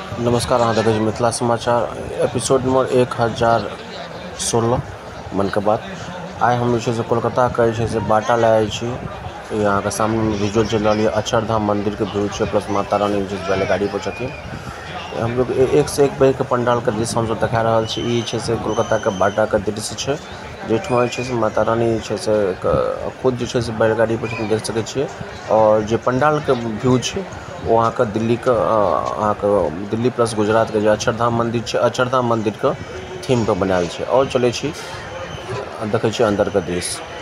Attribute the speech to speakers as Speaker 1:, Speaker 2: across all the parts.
Speaker 1: नमस्कार, अहाँ देखै छी मिथिला समाचार एपिसोड नंबर 1016 मन के बात। आइ हम जे छै से कोलकाताके जे छै से बाटा लए जाइ छी। ई अहाँके सामनेमे विजुअल चलि रहल यऽ, अक्षरधाम मन्दिरके व्यू छै, प्लस माता रानी जे छै बैलगाड़ी पर छथिन। हमलोग एक से एक बढ़िके पंडालके दृश्य हमसब देखा रहल छी। ई जे छै से कोलकाताके बाटाके दृश्य छै, जाहिठमा जे छै से माता रानी जे छै से खुद जे छै से बैलगाड़ी पर छथिन, देख सकै छियै। और जे पंडालके व्यू छै ओ अहाँके दिल्लीके अहाँके दिल्ली प्लस गुजरातके जे अक्षरधाम मन्दिर छै, अक्षरधाम मन्दिरके थीम पर बनायल छै। और चलै छी देखै छी अन्दरके दृश्य।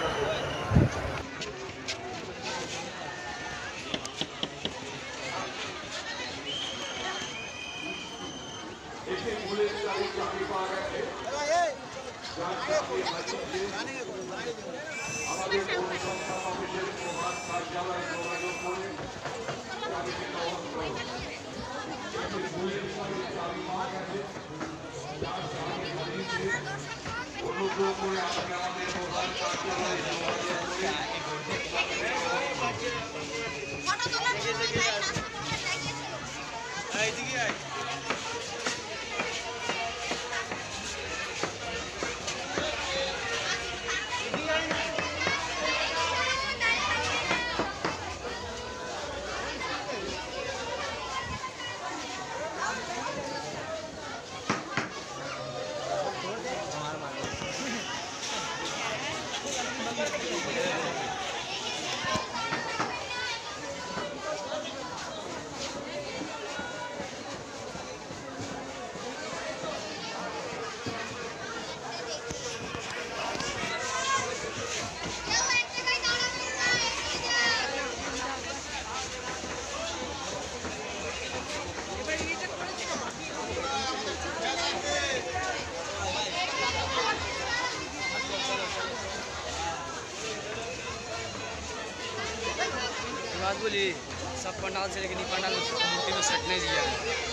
Speaker 2: बात बोली सब पंडाल से, लेकिन पंडाल मूर्ति में सेट नहीं दिया है।